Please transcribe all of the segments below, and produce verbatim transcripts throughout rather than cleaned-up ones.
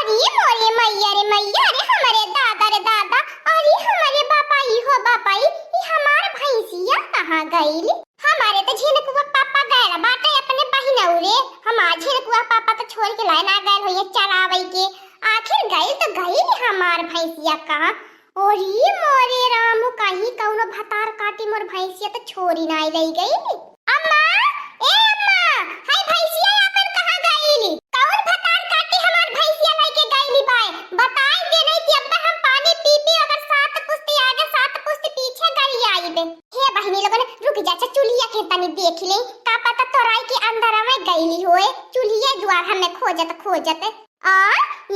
ई मोरे मइया रे मइया, रे हमरे दादा रे दादा, अरे हमरे बापा, ई हो बापा, ई, ई हमार भैंसिया कहाँ गइल? हमारे तो झिनकुआ पापा गइल बाटे अपने बहिनऊ रे, हमार झिनकुआ पापा तो छोड़ के लाए ना गइल होइए चरावै के। आखिर गइल तो गइल हमार भैंसिया कहाँ? अरे मोरे राम, कहीं कौनो भतार काटी मोर भैंसिया तो छोरी नाई लई गइल। अम्मा, ए अम्मा, हाय भैंसिया आपन कहाँ गइल? कौन भतार काटी हमार भैंसिया लइके गइल बाय? बताई दे नहीं कि अब्बे हम पानी पी पी अगर सात पुस्ती आगे सात पुस्ती पीछे गली आइबे। हे बहिनी लोगन, रुक जा, अच्छा चुलिया के तनी देख ले, का पता तोराई के अंदर में गइली होए, चुलिया द्वार हमें खोजत खोजत। आ,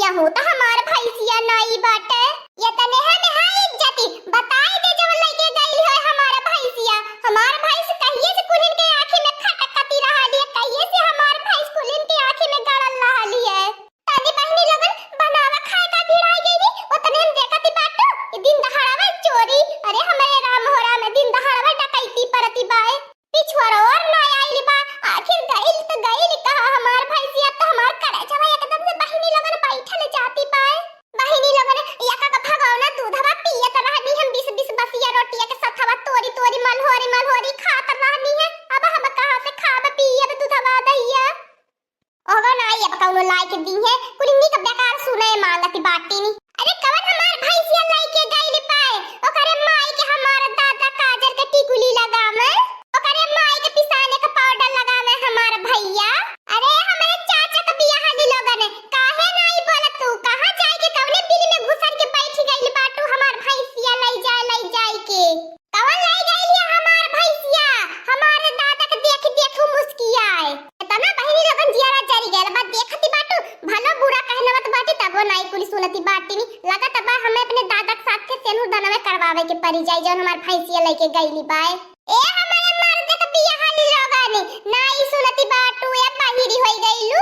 यहू तो हमार भैंसिया नाई बाटे। ये तने है में है इज्जती, बताई दे जवन लइके गइल है हमार भैंसिया। हमार भैंस कहिए से कुलिन के आँखी में खटकती रहली है, कहिए से हमार भैंस कुलिन के आँखी में गड़ल रहली है। तनी बहिनी लोगन बनावा खाए का भिड़ाई गई नी, ओतने हम देखती बाटू, ई दिन दहाड़ावे चोरी, अरे हमरे राम हो राम, दिन दहाड़ावे डकैती परती बाए। पिछुआरो और ना आइल बा, आखिर गइल त गइल कहाँ हमार भैंसिया, त हमार करेजवा एकदम से बहिनी लोगन बैठल जाती पाए। बहिनी लोगन, यका का भगौना दूधवा पियत रहनी हम बीस बीस बसिया रोटिया के सथवा तोरी तोरी मलहोरी मलहोरी खात रहनी है। अब हम कहाँ से खाब पियब दूधवा दहिया? ओगो नाई अब कौनो लाइके दीहे, कुल निक बेकार सुने मांगती बाटिन। अरे कवन हमार भैंसिया लइके गइल पाए, ओकरे माई के हमार दादा काजर के टिकुली लगावे, ओकरे माई के पिसाने के पाउडर लगावे हमार भैया। अरे हमरे चाचा के बियाह ली लोगन, काहे नाई बोलत तू? कहाँ जाए के कवने बिल में घुसन के बैठ गइल बाटू हमार भैंसिया लई जाए, लई जाए के? कवन लई गइल है हमार भैंसिया? हमारे दादा के देख देख उ मुस्कियाए। इतना बहिनी लोगन जियारा जरी गइल बा, देखती बाटू, भलो बुरा कहनवत बाटी, तबो नाई कुली सुनती बाटी नी। लगत बा हमें अपने दादा के साथ के सेनुर दनवे करवावे के परी जाई, जौन हमार भैंसिया लइके गइली बाए। ए हमारे मर्द के बियाह ली लोगन, नाई सुनती बाटू, ए बहिरी होई गइलू।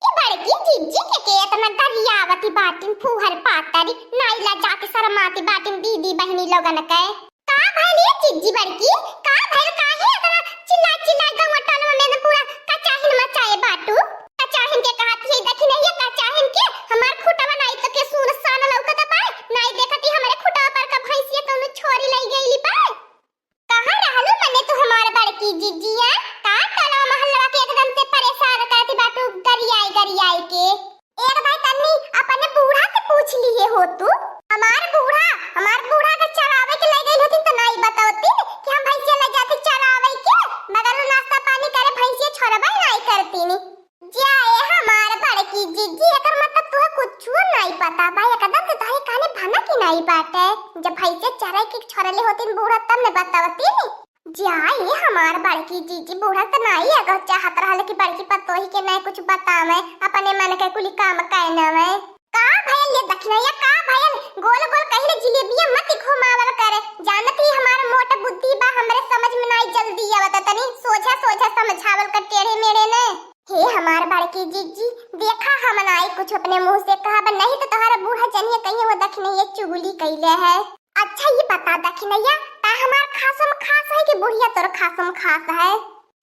ई बड़की जिज्जी के, के इतना गरियावती बाटिन फूहर पातरी, नाई लजा के शरमाती बाटिन दीदी बहिनी लोगन के। का भइल ये जिज्जी बड़की? का भइल? काहे इतना चिल्ला चिल्ला गौवा टोलवा में पूरा कचाहिन मचाए बाटू? कचाहिन के कहत ही, देखी नहीं ये कचाहिन के, हमार खुटवा नाई तो के सुनसान लौकत बा, नाई देखती हमरे खुटवा पर का भैंसिया कौनो छोरी लई गइली बा। कहाँ रहलू मने तू हमार बड़की जिज्जिया? का टोलवा महल्लवा के एकदम से परेशान करती बाटू गरियाई गरियाई के? एक दाई तन्नी अपने बूढ़ा से पूछ लिए हो तू। हमार बूढ़ा, हमार बूढ़ा के चरावे के ले गइल होती त नाई बतौती कि हम भैंसिया ले जाती चरावे के, बगल में नाश्ता पानी करे भैंसिया छोड़बे नाई करती नी। जाए हमार बड़की जिज्जी, एकर मतलब तुहे कुछुओ नाई पता बा, एकदम से तोहरे काने भनक ही नाई बाटे। जब भैंसिया चराई के छोड़ले होती बूढ़ा तब ने बतौती नी। जाए हमार बड़की जिज्जी, बूढ़ा त नाई अगर चाहत रहल कि बड़की पतोही के नाई कुछ बतावे, अपने मन के कुली काम कैनवे। का भयल ये दखिनैया, का भयल? गोल गोल कहीं रे जिलेबिया मत घुमावल करे, जानत ही हमार मोट बुद्धि बा, हमरे समझ में नाई जल्दी आवत, तनी सोझा सोझा समझावल कर टेढ़े मेढ़े ने। हे हमार बड़की जिज्जी, देखा हम नाई कुछ अपने मुंह से कहब, नहीं तो तोहरा बूढ़ा जनिए कहिए वो दखिनैया चुगली कैले है। अच्छा ये बता दखिनैया, ता हमार खासम खास है कि बुढ़िया तोर खासम खास है?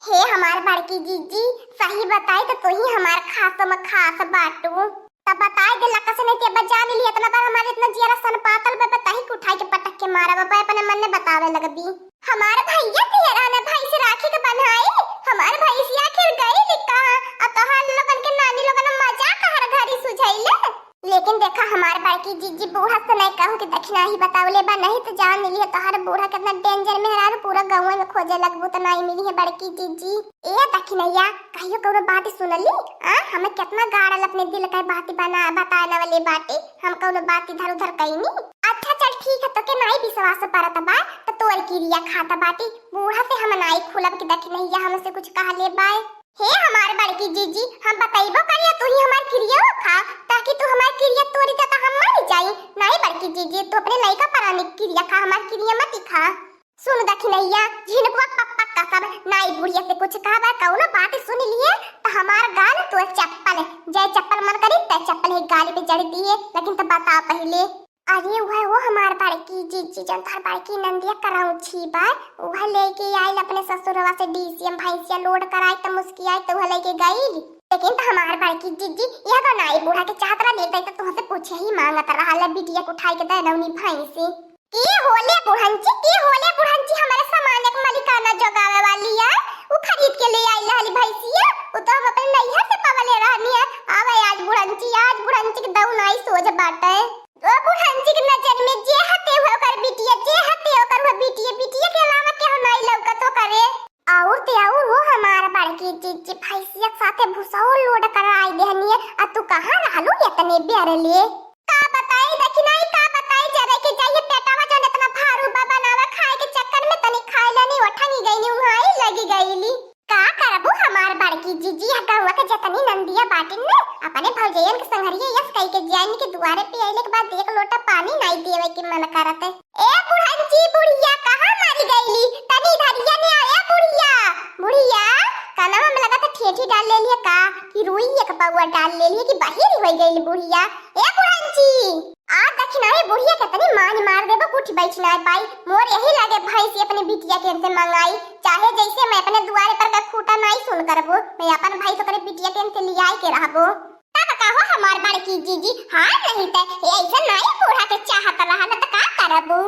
हे हमार बड़की जिज्जी, सही बताई तो तू ही हमार खासम खास बाटू। तब बताई दे लकस नहीं ते बजा मिली, इतना बार हमारे इतना जियरा सन पातल बे, बताही के उठाई के पटक के मारा बे, अपने मन में बतावे लगबी। हमार भैया तिहरा ने भैंस राखी के बन्हाई, हमार भैंसिया आखिर गई कहाँ? अब तोहार लोगन के नानी लोगन मजाक हर घड़ी सुझैले। लेकिन देखा हमार बड़की जिज्जी, बूढ़ा से नहीं कहू कि दखिना ही बतावले बा, नहीं तो जान मिली है तोहार बूढ़ा कितना डेंजर मेहरारू, पूरा गाँव में खोजे लगबू तो नहीं मिली है बड़की जिज्जी। ए दखिनैया, कहियो कौनो बात सुनली? आ, हमें कितना गाड़ल अपने दिल का बात बना बताए न वाली बाटी, हम कौनो बात इधर उधर कईनी। अच्छा चल ठीक है, तो के नाई विश्वास परत बा, तो तोर किरिया खाता बाटी, बूढ़ा से हम नाई खुलब कि दखिनैया हमसे कुछ कह ले बाय। हे हमार बड़की जीजी, हम बतैबो करिया, तू ही हमार किरिया खा, ताकि तू हमार किरिया तोरी त हम मर जाई। नाई बड़की जीजी, तू अपने लइका परानी किरिया खा, हमार किरिया मत खा। सुन दखिनैया, झिनकुआ पप्पा कसम, नाई बुढ़िया से कुछ कहबा, कौनो बात सुन लिए त हमार गाल तोर चप्पल, जय चप्पल मन करी त चप्पल ही गाल पे जड़ दिए, लेकिन त बता पहिले। अरे वह वो हमार बड़की जीजी, जौन तोहर बड़की नंदिया करौछी बा, वह लेके आइल अपने ससुरवा से डीसीएम भैंसिया लोड कराई त मुस्कियाई त वह लेके गइल। लेकिन त हमार बड़की जीजी यह तो नाई बुढ़ा के चाहत रहा, लेते तो छही मांगत रहल बिटिया के उठाई के दे दौनी भैंसी। के होले बुढ़ंची, के होले बुढ़ंची, हमरे सामान के मलिकाना जोगावे वाली है। उ खरीद के ले आई रहली भैंसिया, उ तो हम अपने नैहर से पवले रहनी है। आवे आज बुढ़ंची, आज बुढ़ंची के दौनाई सोझ बाटे। ओ बुढ़ंची के नजर में जे हते हुए ओकर बिटिया, जे हते ओकर हुए बिटिया, बिटिया के अलावा केहू नाई लौकत ओकरे। और ते और वो हमार बड़की जीजी भैंसिया के साथे भूसो load कराई देहनी है। आ तू कहाँ रहलू इतने बेर ले? का बताई दखिनाई, का बताई, जरे के जाइए पेटवा जौन इतना भारू बा बनावा खाए के चक्कर में तनी खाए लेनी, ओठंगी गईनी, उहाँ ही लगी गईली। का करबू हमार बड़की जीजी, या गौवा के जतनी नंदिया बाटिन न, अपने भौजैयन के संघरिया यस कई के जाइन के दुआरे पे अइले के बाद एक लोटा पानी नाई देवे के मन करत। ए बुढ़ंची बुढ़िया, कहाँ मारी गईली? तनी इधरिया ने आ, ए बुढ़िया। बुढ़िया, कनवा में लगत ठेठी डाल लेलिए का, कि रुई एक पौआ डाल लेलिए, कि बहिरी होई गईली बुढ़िया। ए बुढ़ंची। आ दखिनाई बुढ़िया के तनी मानी मार देबो, उठ बैठ नाई पाई। मोर यही लागे भैंसी अपने बिटिया के इनसे मंगाई, चाहे जैसे मैं अपने दुआरे पर का खूटा नाई सुन करबो, मैं अपन भैंस ओकरे बिटिया के इनसे लियाई के रहबो। तब का हो हमार बड़की जीजी, हाँ नहीं त ए ऐसा नाई बूढ़ा के चाहत रहल त का करबो?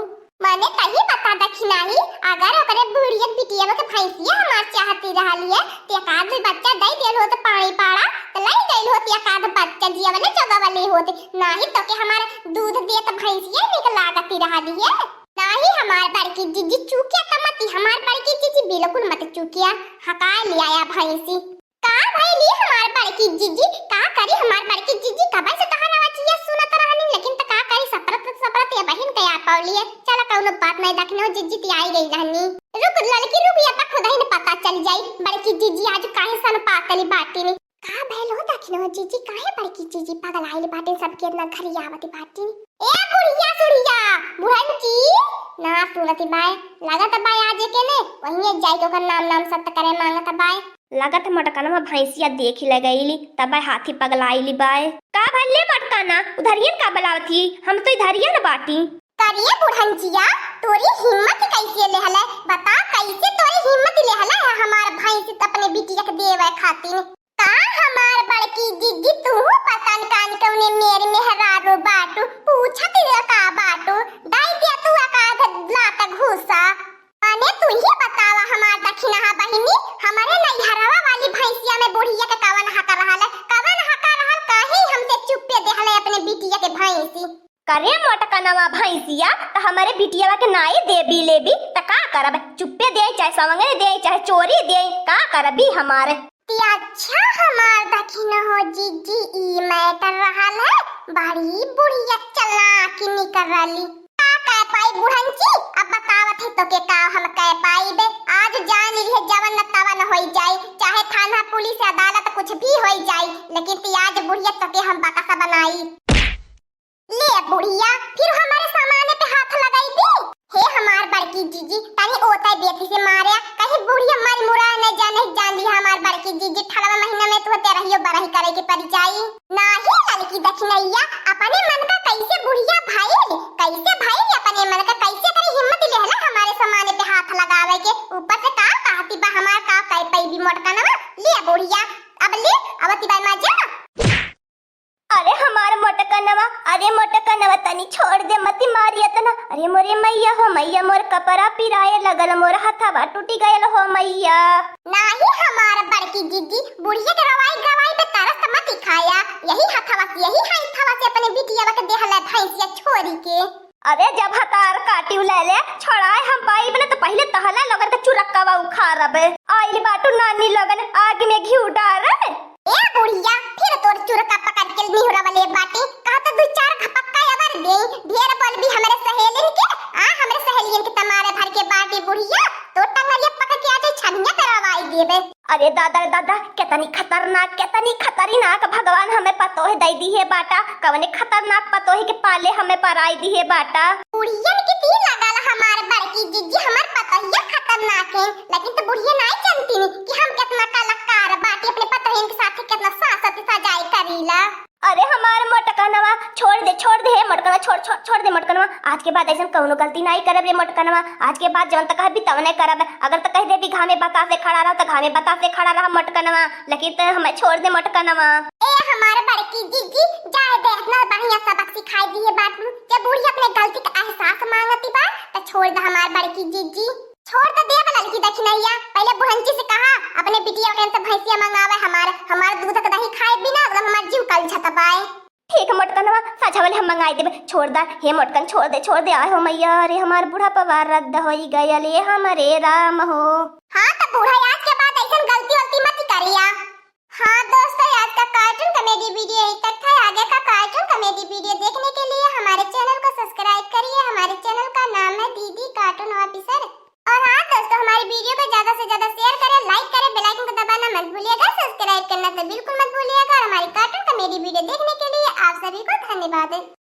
मने तही बता दखिनाई, अगर ओकरे बुढ़िया बिटिया के भैंसिया हमार चाहती रहली है, त एक आध बच्चा दे देल होत पानी पाड़ा, त लई गइल होत एक आध बच्चा जियवले जोगवले होत, नाही तो के हमार दूध देत भैंसिया निक लागती रहली है। नाही हमार बड़की जीजी चूकिया त मती, हमार बड़की जीजी बिल्कुल मत चूकिया, हकाए ले आया भैंसी। का भइली हमार बड़की जीजी, का करी हमार बड़की जीजी, कबे से तहार आवाजिया सुनत रहनी, लेकिन त का करी, सपरत सपरत ये बहिन के आ पौली है। चला कौनो बात नहीं, दखिनो जीजी ती आई गई रहनी। रुक ललकी रुक, या त खुदही न पता चल जाई बड़की जीजी आज काहे सन पातली बाटी ने। का भइल हो दखिनो जीजी, काहे बड़की जीजी पगलाइल बाटे, सबके इतना घरियावत बाटी। ए बुढ़िया सुढ़िया, बुढ़न की ना सुनती बाय, लागत बाय आज के ने वहीं जाई के ओकर नाम नाम सत्य करे मांगत बाय। लागत मोटकनवा भैंसिया देखि ले गईली, तबै हाथी पगलाइली बाय। का भइल ले मोटकना, उधरियन का बलावत ही? हम तो इधरियन बाटी। करिए बुढ़ंचिया, तोरी हिम्मत कैसे लेहले? बता, कैसे तोरी हिम्मत लेहले है हमार भैंस अपने बिटिया के देवे खातिर? का हमार बड़की जिज्जी, तू पता न कान कौने मेर मेहरारू बाटू, पूछत का बाटू? दाई दिया तू का लात घूसा। अने तू ही बतावा हमार दखिनहा बहिनी, हमरे नैहरवा वाली भैंसिया में बुढ़िया के कवन हक रहल, कवन हक रहल, काहे हमसे चुप्पे देहले अपने बिटिया के भैंसी? करे मोटकनवा भैंसिया, त हमरे बिटियावा के नाई देबी लेबी, त का करब? चुप्पे देई, चाहे सवंगरे देई, चाहे चोरी देई, का करबी हमार? ती अच्छा हमार दखिनहो जिज्जी, ई matter रहल है, बड़ी बुढ़िया चालाकी निकलली। का कह पाई बुढ़ंची? अब बतावत है तोके का हम कह पाई बे। आज जान लिहे जवन न तवन होई जाई, चाहे थाना पुलिस अदालत कुछ भी होई जाई, लेकिन ती आज बुढ़िया तोके हम बकसा बनाई। ले बुढ़िया, फिर हमारे सामान पे हाथ लगाई दी। हे हमार बड़की जिज्जी, तनी ओतै बेटी से मारे, कहीं बुढ़िया मर मुरा न जाने जान ली हमार बड़की जिज्जी, ठलवा महीना में तुहते रहियो बरही करे के पड़ जाई। नाही ललकी दखिनैया, अपने मन का कैसे बुढ़िया भइल, कैसे भइल अपने मन का, कैसे करी हिम्मत लेहला हमारे सामान पे हाथ लगावे के, ऊपर से का कहती बा हमार का कह पैबी मोटकनवा। ले बुढ़िया, अब ले, अब तिबाई मजा। अरे हमार मोटकनवा, अरे मोटकनवा तनी छोड़ दे, मती मारी इतना। अरे मोरे मैया हो मैया, मोर कपड़ा पिराए लगल, मोर हथवा टूटी गयल हो मैया। नाही हमार बड़की जिज्जी, बुढ़िया के रवाई गवाई पे तरस मती खाया। यही हथवा से, यही हाथवा से अपने बिटियावा के देहला भैंसिया छोरी के। अरे जब हतार काटी ले ले, छोड़ाए हम पाइब न त पहिले तहला लोगन के चुरक्कावा उखाड़ब। आइल बाटू नानी लोगन, आग में घिउ डार। ए बुढ़िया, फिर तोर चुरका पकड़ के निहुरा वाले बाटे। कहा तो दू चार घपक्का अबर दे। ढेर बोलबी हमरे सहेलिन के, आ हमरे सहेलियन के तमारे भर के बाटे बुढ़िया। तो टंगरिया पकड़ के आजे छनिया पे रवाई देबे। अरे दादा रे दादा, कितनी खतरनाक, कितनी खतरनाक भगवान हमें पतोह दे दी है बाटा। कवने खतरनाक पतोह के पाले हमें पराई दी है बाटा। बुढ़ियन के ती लगल हमार बड़की जिज्जी, हमार पतोहिया खतरनाक है, लेकिन तो बुढ़िया नहीं जानती नी कि हम कितना कलाकार बाटी, अपने पतोहियन के साथ कितना सासत सजाई करीला। अरे हमार मोटकनवा, छोड़ दे, छोड़ दे, हे मोटकनवा, छोड़, छोड़, छोड़ दे मोटकनवा। आज के बाद ऐसन कौनो गलती नहीं करब रे मोटकनवा। आज के बाद जवन तक कहबी तवने करब। अगर तो कह देबी घामे बतासे खड़ा रह, तो घामे बतासे खड़ा रह मोटकनवा, लेकिन तो हमें छोड़ दे मोटकनवा। ए हमार बड़की जिज्जी, जाए दे, इतना बढ़िया सबक ये बात नू, जब बूढ़ी अपने गलती का एहसास मांगती बा, त छोड़ द हमार बड़की जीजी। छोड़ त देब ललकी दखिनैया, पहिले बुढ़ंची से कहा, अपने बिटिया के से भैंसिया मंगावे, हमार, हमार दूध के दही खाए बिना एकदम हमार जीव कलछत बाए। ठीक मोटकनवा, साझा वाले हम मंगाई देबे। छोड़ दा, हे मोटकन, छोड़ दे, छोड़ दे। आय हो मैया रे, हमार बुढ़ापवा रद्द होई गयल, ए हमरे राम हो। हाँ, त बूढ़ा आज के बाद ऐसन गलती वलती मत करिया। हाँ दोस्तों, आज का cartoon comedy video यहीं तक था। आगे का cartoon comedy video देखने के लिए हमारे channel को subscribe करिए। हमारे channel का नाम है दीदी Cartoon Officer। और हाँ दोस्तों, हमारी video को ज्यादा से ज्यादा share करें, like करें, bell icon को दबाना मत भूलिएगा, subscribe करना तो बिल्कुल मत भूलिएगा। और हमारी cartoon comedy video देखने के लिए आप सभी को धन्यवाद।